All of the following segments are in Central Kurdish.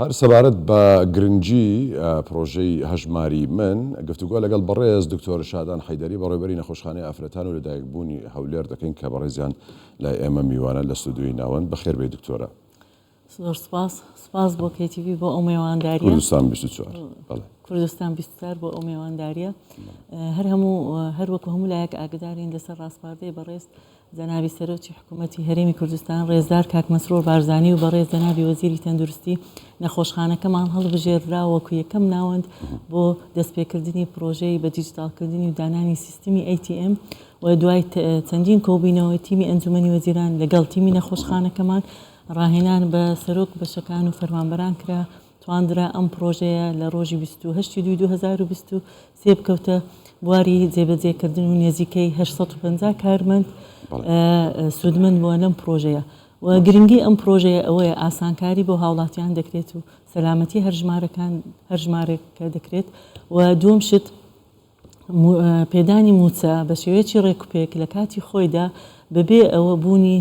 هەر سەبارەت بە گرنگی پڕۆژەی هەژماری من، گفتوگۆ لەگەڵ بەڕێز دکتۆر شادان حەیدەری بەڕێوبەری نەخۆشخانەی ئافرەتان و لەدایکبوونی هەولێر دەکەین کە بەڕێزیان لای ئێمە میوانە لە ستۆدیۆی ناوەند. بەخێربێی دکتۆرە. زۆر سوپاس. سوپاس بۆ KTV بۆ ئەو مێوانداریە. کوردستان 24. بەڵێ. کوردستان 24 بۆ ئەو مێوانداریە. هەر هەموو هەر وەکو هەموو لایەک ئاگدارین لەسەر ڕاسپاردەی بەڕێز جەنابی سەرۆکی حکوومەتی هەرێمی کوردستان ڕێزدار کاک مەسرور بارزانی و بەڕێز جەنابی وەزیری تەندروستی نەخۆشخانەکەمان هەڵبژێردرا وەکو یەکەم ناوەند بۆ دەستپێکردنی پرۆژەی بە دیجیتاڵکردنی و دانانی سیستمی ATM و دوای چەندین کۆبوینەوەی تیمی ئەنجومەنی وەزیران لەگەڵ تیمی نەخۆشخانەکەمان ڕاهێنان بە سەرۆک بەشەکان و فەرمانبەران کرا، تواندرا ئەم پڕۆژەیە لە ڕۆژی 28 دووی 2023 بکەوتە بواری جێبەجێکردن و نێزیکەی 850 کارمەند سوودمەند بووە لەم پڕۆژەیە و گرنگی ئەم پڕۆژەیە ئەوەیە ئاسانکاری بۆ هاوڵاتیان دەکرێت و سەلامەتی هەر ژمارەکان هەر ژمارەکە دەکرێت و دووەم شت پێدانی مووچە بە شێوەیەکی ڕێکوپێک لە کاتی خۆیدا بەبێ ئەوە بوونی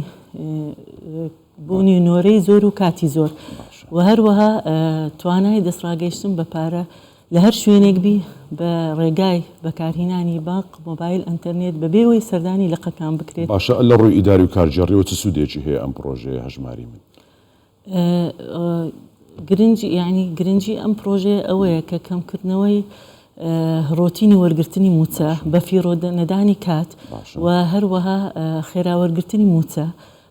بوونی نۆرەی زۆر و کاتی زۆر و هەروەها توانای دەستڕاگەیشتن بە پارە لە هەر شوێنێک بی بە ڕێگای بەکارهینانی بانق، مۆبایل، ئەنتەرنێت بەبێ ئەوەی سەردانی لقەکان بکرێت. باشە لە ڕووی ئیداری و کارگێڕیەوە چ سوودێکی هەیە ئەم پڕۆژەیە هەژماری من؟ گرنگی یانی گرنگی ئەم پرۆژەیە ئەوەیە کە کەمکردنەوەی ڕۆتینی وەرگرتنی مووچە، بەفیڕۆ نەدانی کات و هەروەها خێرا وەرگرتنی مووچە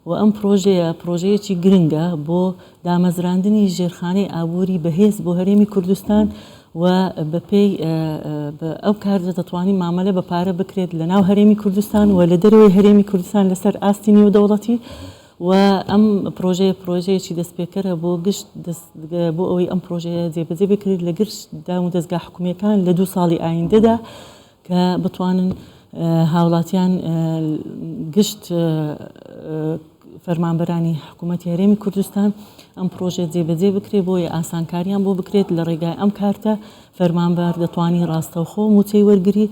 و ئەم پرۆژەیە پرۆژەیەکی گرنگە بۆ دامەزراندنی ژێرخانەی ئابووری بەهێز بۆ هەرێمی کوردستان و بەپێی ئەو کارتە دەتوانین مامەلە بە پارە بکرێت لە ناو هەرێمی کوردستان و لە دەرەوەی هەرێمی کوردستان لەسەر ئاستی نێودەوڵەتی و ئەم پرۆژەیە پرۆژەیەکی دەستپێکەرە بۆ گشت بۆ ئەوەی ئەم پرۆژەیە جێبەجێ بکرێت لە گشت دام و دەزگا حکومییەکان لە دوو ساڵی ئایندەدا کە بتوانن هاوڵاتیان گشت فەرمانبەرانی حکوومەتی هەرێمی کوردستان ئەم پرۆژە جێبەجێ بکرێت بۆیە ئاسانکاریان بۆ بکرێت لە ڕێگای ئەم کارتە فەرمانبەر دەتوانی ڕاستەوخۆ مووچەی وەرگری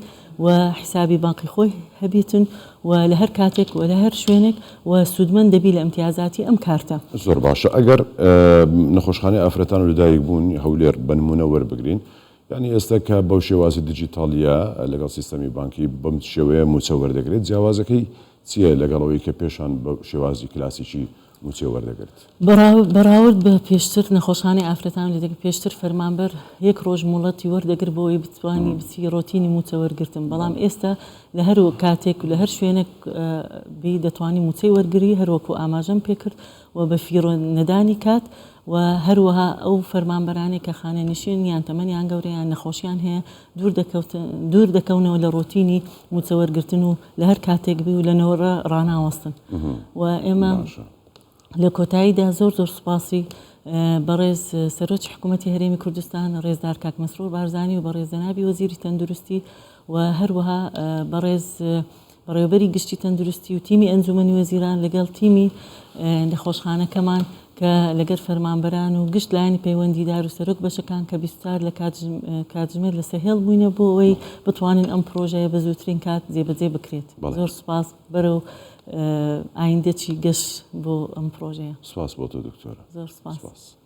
و حیسابی بانقی خۆی هەبیتن و لە هەر کاتێک و لە هەر شوێنێک و سوودمەند دەبی لە ئیمتیازاتی ئەم کارتە. زۆر باشە ئەگەر نەخۆشخانەی ئافرەتان و لەدایک بوون هەولێر بە نموونە وەربگرین یانی ئێستا کە بەو شێوازی دیجیتاڵیە لەگەڵ سیستەمی بانکی بەم شێوەیە مووچە وەردەگرێت جیاوازەکەی چیە لەگەڵ ئەوەی کە پێشان بە شێوازی کلاسیکی مووچەی وەردەگرت؟ بەراورد بە پێشتر نەخۆشخانەی ئافرەتان لێدەگرت پێشتر فەرمانبەر یەک ڕۆژ موڵەتی وەردەگرت بۆ ئەوەی بتوانی بچی ڕۆتینی مووچە وەرگرتن بەڵام ئێستا لە هەر کاتێک و لە هەر شوێنێک بی دەتوانی مووچەی وەرگری هەر وەکو ئاماژەم پێکرد و بە فیڕۆ نەدانی کات و هەروەها ئەو فەرمانبەرانەی کە خانەنشین یان تەمەنیان گەورە یان نەخۆشیان هەیە دوور دەکەوتن دوور دەکەونەوە لە ڕۆتینی مووچە وەرگرتن و لە هەر کاتێک بی و لە نۆرە ڕاناوەستن و ئێمە لە کۆتاییدا زۆر زۆر سوپاسی بەڕێز سەرۆکی حکوومەتی هەرێمی کوردستان ڕێزدار کاک مەسرور بارزانی و بەڕێز جەنابی وەزیری تەندروستی و هەروەها بەڕێز بەڕێوەبەری گشتی تەندروستی و تیمی ئەنجومەنی وەزیران لەگەڵ تیمی نەخۆشخانەکەمان کە لەگەر فەرمانبەران و گشت لایەنی پەیوەندیدار و سەرۆک بەشەکان کە 24 لە کاتژمێر لەسەر هێڵ بووینە بۆ ئەوەی بتوانین ئەم پرۆژەیە بە زووترین کات جێبەجێ بکرێت. زۆر سوپاس بەرەو ئایندەکی گەش بۆ ئەم پرۆژەیە. سپاس بۆ تۆ دکتۆرە. زۆر سپاس.